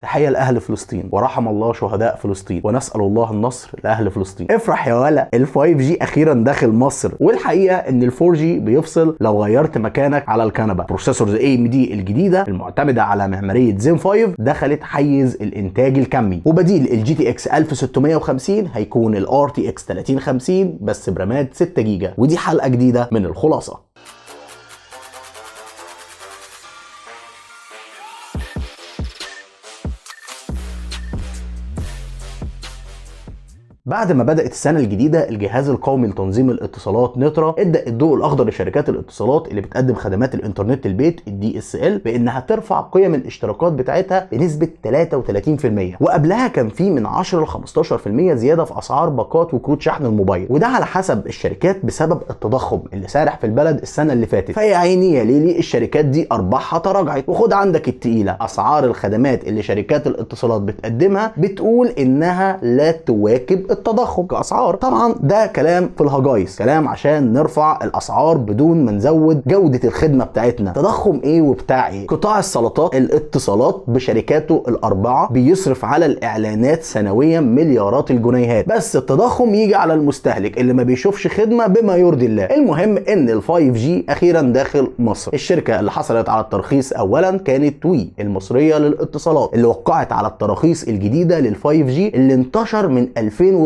تحية لأهل فلسطين ورحم الله شهداء فلسطين ونسأل الله النصر لأهل فلسطين. افرح يا ولا، ال 5G أخيرا داخل مصر. والحقيقة إن ال 4G بيفصل لو غيرت مكانك على الكنبة. processors AMD الجديدة المعتمدة على معمارية زين 5 دخلت حيز الإنتاج الكمي، وبديل ال GTX 1650 هيكون ال RTX 3050 بس برامات 6 جيجا. ودي حلقة جديدة من الخلاصة. بعد ما بدأت السنة الجديدة، الجهاز القومي لتنظيم الاتصالات نترا ادى الضوء الأخضر لشركات الاتصالات اللي بتقدم خدمات الانترنت البيت DSL بانها ترفع قيم الاشتراكات بتاعتها بنسبة 33%، وقبلها كان في من 10 ل 15% زيادة في أسعار باقات وكروت شحن الموبايل، وده على حسب الشركات بسبب التضخم اللي سارح في البلد السنة اللي فاتت. فيا عيني يا ليلي، الشركات دي أرباحها تراجعت. وخد عندك التقيلة، أسعار الخدمات اللي شركات الاتصالات بتقدمها بتقول إنها لا تواكب التضخم كأسعار. طبعا ده كلام في الهجايص، كلام عشان نرفع الأسعار بدون ما نزود جودة الخدمة بتاعتنا. تضخم ايه وبتاع ايه؟ قطاع السلطات الاتصالات بشركاته الأربعة بيصرف على الإعلانات سنويا مليارات الجنيهات، بس التضخم يجي على المستهلك اللي ما بيشوفش خدمة بما يرضي الله. المهم ان ال 5G أخيرا داخل مصر. الشركة اللي حصلت على الترخيص أولا كانت وي المصرية للاتصالات، اللي وقعت على التراخيص الجديدة لل 5G اللي انتشر من 2019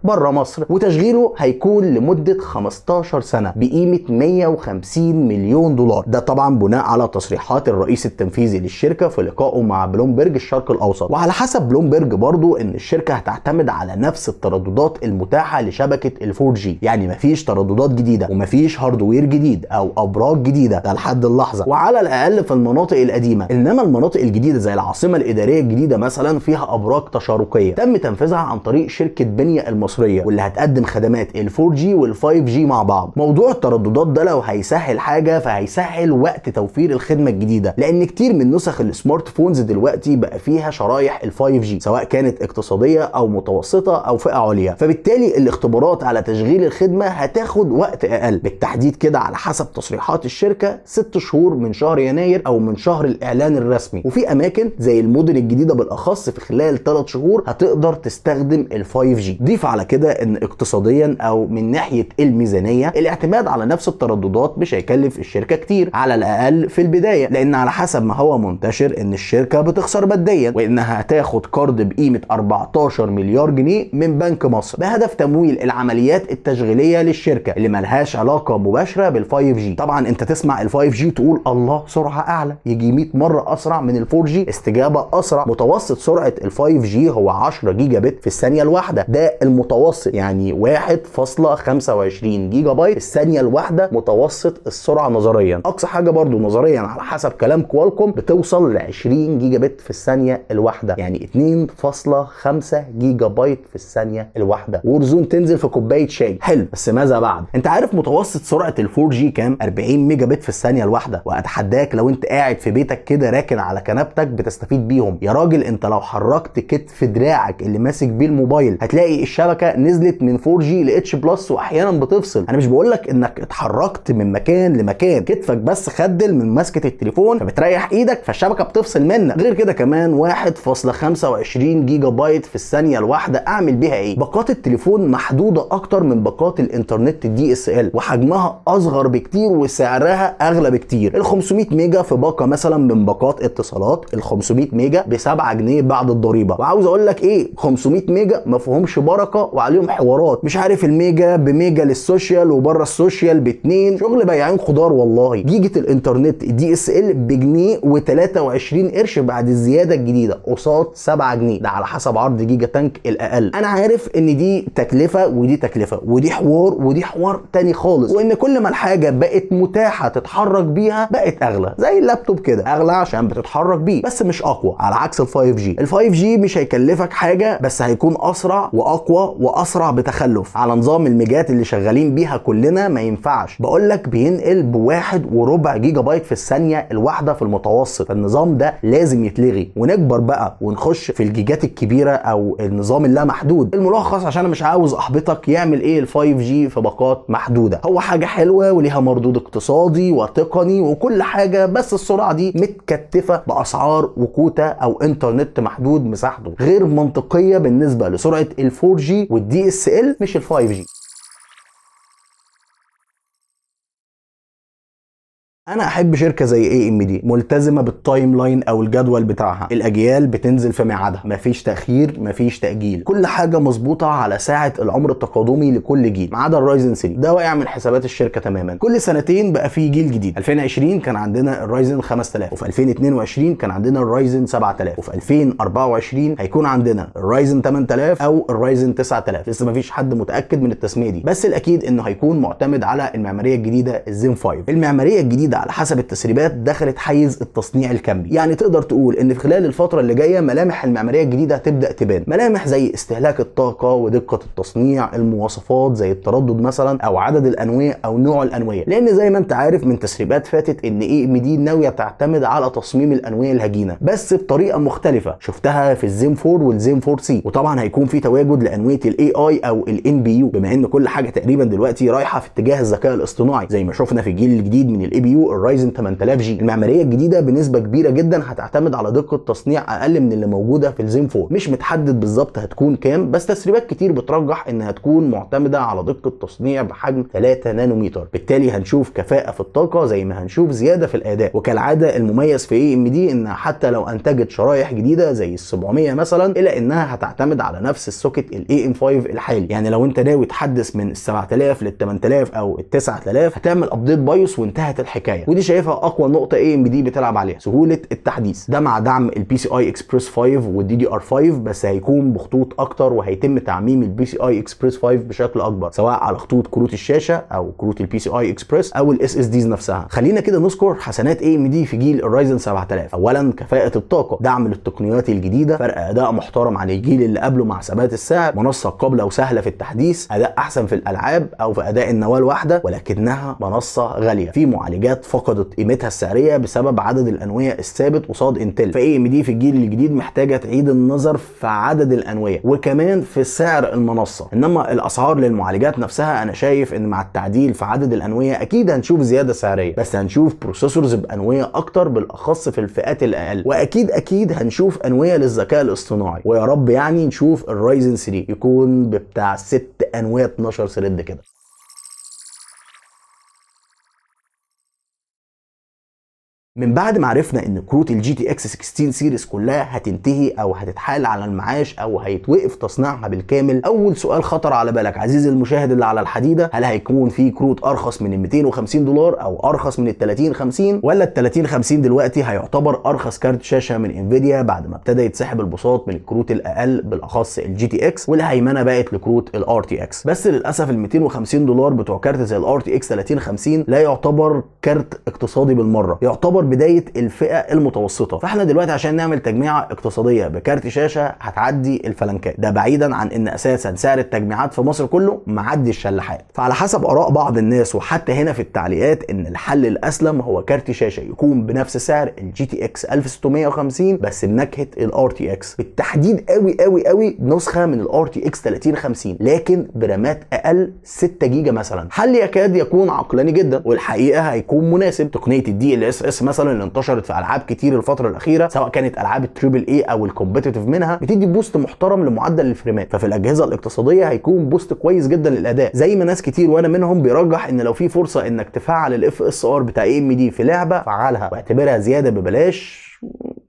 بره مصر، وتشغيله هيكون لمدة 15 سنة بقيمة 150 مليون دولار. ده طبعا بناء على تصريحات الرئيس التنفيذي للشركة في لقائه مع بلومبرج الشرق الأوسط. وعلى حسب بلومبرج برضو ان الشركة هتعتمد على نفس الترددات المتاحة لشبكة ال 4G، يعني مفيش ترددات جديدة ومفيش hardware جديد او ابراج جديدة ده لحد اللحظة، وعلى الاقل في المناطق القديمة. انما المناطق الجديدة زي العاصمة الإدارية الجديدة مثلا فيها ابراج تشاركية تم تنفيذها عن طريق شركة بنية المصرية، واللي هتقدم خدمات ال 4G وال 5G مع بعض. موضوع الترددات ده لو هيسهل حاجة فهيسهل وقت توفير الخدمة الجديدة، لأن كتير من نسخ ال smart phones دلوقتي بقى فيها شرايح ال 5G سواء كانت اقتصادية أو متوسطة أو فئة عليا، فبالتالي الاختبارات على تشغيل الخدمة هتاخد وقت أقل. بالتحديد كده على حسب تصريحات الشركة 6 شهور من شهر يناير أو من شهر الإعلان الرسمي. وفي أماكن زي المدن الجديدة بالأخص في خلال 3 شهور هتقدر تستخدم ال 5G. ضيف على كده ان اقتصاديا او من ناحية الميزانية الاعتماد على نفس الترددات مش هيكلف الشركة كتير على الاقل في البداية، لان على حسب ما هو منتشر ان الشركة بتخسر ماديا، وانها هتاخد قرض بقيمة 14 مليار جنيه من بنك مصر بهدف تمويل العمليات التشغيلية للشركة اللي ملهاش علاقة مباشرة بال 5G. طبعا انت تسمع ال 5G تقول الله، سرعة اعلى، يجي 100 مرة اسرع من ال 4G، استجابة اسرع. متوسط سرعة ال 5G هو 10 جيجا بت في الثانية الواحدة، ده المتوسط، يعني 1.25 جيجا بايت في الثانية الواحدة متوسط السرعة نظريا. اقصى حاجة برضو نظريا على حسب كلام كوالكوم بتوصل ل 20 جيجا بت في الثانية الواحدة، يعني 2.5 جيجا بايت في الثانية الواحدة. Warzone تنزل في كوباية شاي. حلو، بس ماذا بعد؟ انت عارف متوسط سرعة ال 4G كام؟ 40 ميجا بت في الثانية الواحدة. واتحداك لو انت قاعد في بيتك كده راكن على كنبتك بتستفيد بيهم. يا راجل انت لو حركت كتف دراعك اللي ماسك بيه الموبايل هتلاقي الشبكة نزلت من 4G ل H plus، واحيانا بتفصل. انا مش بقول لك انك اتحركت من مكان لمكان، كتفك بس خدل من مسكه التليفون فبتريح ايدك فالشبكه بتفصل منك. غير كده كمان 1.25 جيجا بايت في الثانية الواحدة اعمل بيها ايه؟ باقات التليفون محدودة اكتر من باقات الانترنت DSL، وحجمها اصغر بكتير وسعرها اغلى بكتير. ال 500 ميجا في باقه مثلا من باقات اتصالات، ال 500 ميجا ب 7 جنيه بعد الضريبة. وعاوز اقول لك ايه، 500 ميجا ما فيهمش بركة وعليهم حوارات، مش عارف الميجا بميجا لل social وبره ال social باتنين، شغل بياعين خضار والله. جيجة الانترنت DSL بجنيه و23 قرش بعد الزيادة الجديدة قصاد 7 جنيه، ده على حسب عرض جيجا تانك الاقل. انا عارف ان دي تكلفة ودي تكلفة ودي حوار ودي حوار تاني خالص، وان كل ما الحاجة بقت متاحة تتحرك بيها بقت اغلى، زي اللابتوب كده اغلى عشان بتتحرك بيه بس مش اقوى، على عكس ال 5G. ال 5G مش هيكلفك حاجة بس هيكون اسرع اسرع واقوى واسرع بتخلف على نظام الميجات اللي شغالين بيها كلنا، ما ينفعش. بقول لك بينقل ب1.25 جيجا بايت في الثانية الواحدة في المتوسط. فالنظام ده لازم يتلغي ونكبر بقى ونخش في الجيجات الكبيرة او النظام اللامحدود. الملخص عشان انا مش عاوز احبطك، يعمل ايه ال 5G في باقات محدودة؟ هو حاجة حلوة وليها مردود اقتصادي وتقني وكل حاجه، بس السرعة دي متكتفه باسعار وكوتا او انترنت محدود مساحته غير منطقية بالنسبة لسرعه ال 4G وال DSL مش ال 5G. انا احب شركة زي AMD ملتزمة بال timeline او الجدول بتاعها، الاجيال بتنزل في ميعادها، مفيش تاخير مفيش تاجيل، كل حاجة مظبوطة على ساعة العمر التقادمي لكل جيل، ما عدا ال Ryzen 3 ده واقع من حسابات الشركة تماما. كل سنتين بقى في جيل جديد. 2020 كان عندنا ال Ryzen 5000، وفي 2022 كان عندنا ال Ryzen 7000، وفي 2024 هيكون عندنا ال Ryzen 8000 او ال Ryzen 9000. لسه مفيش حد متاكد من التسمية دي، بس الاكيد انه هيكون معتمد على المعمارية الجديدة الزين 5. المعمارية الجديدة على حسب التسريبات دخلت حيز التصنيع الكمي، يعني تقدر تقول ان في خلال الفترة اللي جاية ملامح المعمارية الجديدة هتبدا تبان، ملامح زي استهلاك الطاقة ودقة التصنيع، المواصفات زي التردد مثلا او عدد الانويه او نوع الانويه، لان زي ما انت عارف من تسريبات فاتت ان AMD ناوية تعتمد على تصميم الانويه الهجينه بس بطريقة مختلفة شفتها في الزين 4 والزين 4 C، وطبعا هيكون في تواجد لانويه ال AI او ال NPU، بما ان كل حاجة تقريبا دلوقتي رايحة في اتجاه الذكاء الاصطناعي زي ما شفنا في الجيل الجديد من ال APU ال Ryzen 8000 G. المعمارية الجديدة بنسبة كبيرة جدا هتعتمد على دقه تصنيع اقل من اللي موجودة في الزين 4، مش متحدد بالظبط هتكون كام، بس تسريبات كتير بترجح انها تكون معتمدة على دقه تصنيع بحجم 3 نانومتر، بالتالي هنشوف كفاءة في الطاقة زي ما هنشوف زيادة في الاداء. وكالعادة المميز في AMD ان حتى لو انتجت شرايح جديدة زي ال 700 مثلا الا انها هتعتمد على نفس ال socket ال AM5 الحالي، يعني لو انت ناوي تحدث من ال 7000 لل 8000 او ال 9000 هتعمل update BIOS وانتهت الحكاية. ودي شايفها اقوى نقطة AMD بتلعب عليها، سهولة التحديث ده مع دعم ال PCI Express 5 وال DDR5، بس هيكون بخطوط اكتر وهيتم تعميم ال PCI Express 5 بشكل اكبر سواء على خطوط كروت الشاشة او كروت ال PCI Express او ال SSDs نفسها. خلينا كده نذكر حسنات AMD في جيل ال Ryzen 7000. اولا كفاءة الطاقة، دعم للتقنيات الجديدة، فرق اداء محترم عن الجيل اللي قبله مع ثبات السعر، منصة قابله وسهلة في التحديث، اداء احسن في الالعاب او في اداء النواة الواحدة، ولكنها منصة غالية في معالجات فقدت قيمتها السعرية بسبب عدد الانويه الثابت قصاد Intel. ف AMD في الجيل الجديد محتاجه تعيد النظر في عدد الانويه وكمان في سعر المنصة. انما الاسعار للمعالجات نفسها انا شايف ان مع التعديل في عدد الانويه اكيد هنشوف زيادة سعريه، بس هنشوف processors بانويه اكتر بالاخص في الفئات الاقل، واكيد اكيد هنشوف انوية للذكاء الاصطناعي، ويا رب يعني نشوف ال Ryzen 3 يكون بتاع 6 انوية 12 thread كده. من بعد ما عرفنا ان كروت ال GTX 16 series كلها هتنتهي او هتتحال على المعاش او هيتوقف تصنيعها بالكامل، اول سؤال خطر على بالك عزيزي المشاهد اللي على الحديدة، هل هيكون في كروت ارخص من ال $250 او ارخص من ال 3050، ولا ال 3050 دلوقتي هيعتبر ارخص كارت شاشة من Nvidia بعد ما ابتدى يتسحب البساط من الكروت الاقل بالاخص ال GTX، والهيمنه بقت لكروت ال RTX. بس للاسف ال $250 بتوع كارت زي ال RTX 3050 لا يعتبر كارت اقتصادي بالمرة، يعتبر بداية الفئة المتوسطة. فاحنا دلوقتي عشان نعمل تجميعه اقتصادية بكارت شاشة هتعدي الفلنكات، ده بعيدا عن ان اساسا سعر التجميعات في مصر كله معدي الشلاحات. فعلى حسب اراء بعض الناس وحتى هنا في التعليقات ان الحل الاسلم هو كارت شاشة يكون بنفس سعر ال GTX 1650 بس بنكهه ال RTX، بالتحديد قوي قوي قوي نسخه من ال RTX 3050 لكن برامات اقل 6 جيجا مثلا. حل يكاد يكون عقلاني جدا والحقيقة هيكون مناسب. تقنية ال DLSS مثلا اللي انتشرت في العاب كتير الفترة الاخيرة سواء كانت العاب ال triple A او ال competitive منها بتدي boost محترم لمعدل الفريمات، ففي الاجهزة الاقتصادية هيكون boost كويس جدا للاداء. زي ما ناس كتير وانا منهم بيرجح ان لو في فرصة انك تفعل ال FSR بتاع AMD في لعبه فعلها واعتبرها زيادة ببلاش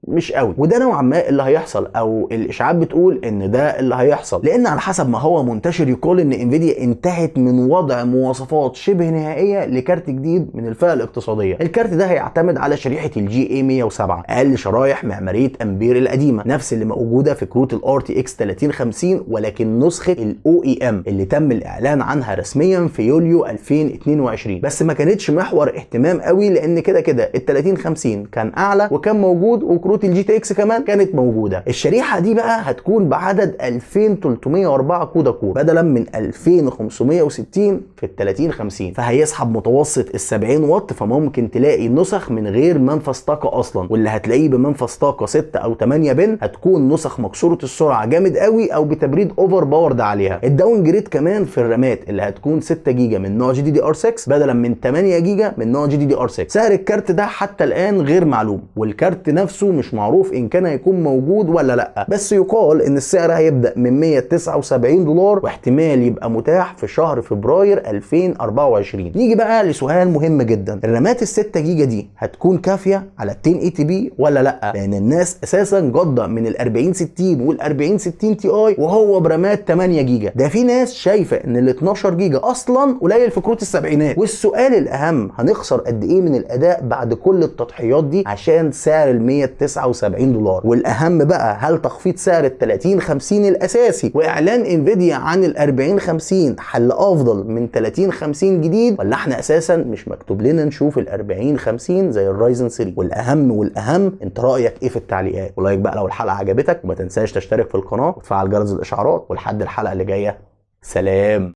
مش قوي، وده نوعا ما اللي هيحصل او الاشاعات بتقول ان ده اللي هيحصل، لان على حسب ما هو منتشر يقول ان Nvidia انتهت من وضع مواصفات شبه نهائية لكارت جديد من الفئة الاقتصادية. الكارت ده هيعتمد على شريحة ال GA 107 اقل شرايح معمارية امبير القديمة، نفس اللي موجودة في كروت ال RTX 3050 ولكن نسخه ال OEM اللي تم الاعلان عنها رسميا في يوليو 2022، بس ما كانتش محور اهتمام قوي لان كده كده ال 3050 كان اعلى وكان موجود وكروت كروت ال GTX كمان كانت موجودة. الشريحة دي بقى هتكون بعدد 2304 CUDA core بدلا من 2560 في ال 3050، فهيسحب متوسط ال 70 واط، فممكن تلاقي نسخ من غير منفذ طاقة اصلا، واللي هتلاقيه بمنفذ طاقة 6 او 8 pin هتكون نسخ مكسورة السرعة جامد قوي او بتبريد over powered عليها. ال downgrade كمان في الرامات اللي هتكون 6 جيجا من نوع GDDR 6 بدلا من 8 جيجا من نوع GDDR 6. سعر الكارت ده حتى الان غير معلوم، والكارت نفسه مش معروف ان كان هيكون موجود ولا لا، بس يقال ان السعر هيبدا من $179 واحتمال يبقى متاح في شهر فبراير 2024. نيجي بقى لسؤال مهم جدا، الرامات ال 6 جيجا دي هتكون كافيه على 1080p ولا لا؟ لان الناس اساسا جاده من ال 40 60 وال 40 60 Ti وهو برامات 8 جيجا، ده في ناس شايفه ان ال 12 جيجا اصلا قليل في كروت السبعينات. والسؤال الاهم، هنخسر قد ايه من الاداء بعد كل التضحيات دي عشان سعر ال $179؟ والاهم بقى، هل تخفيض سعر ال 30 50 الاساسي واعلان انفيديا عن ال 40 50 حل افضل من 30 50 جديد، ولا احنا اساسا مش مكتوب لنا نشوف ال 40 50 زي ال Ryzen 3؟ والاهم انت رايك ايه في التعليقات؟ و like بقى لو الحلقة عجبتك، وما تنساش تشترك في القناة وتفعل جرس الاشعارات، ولحد الحلقة اللي جاية سلام.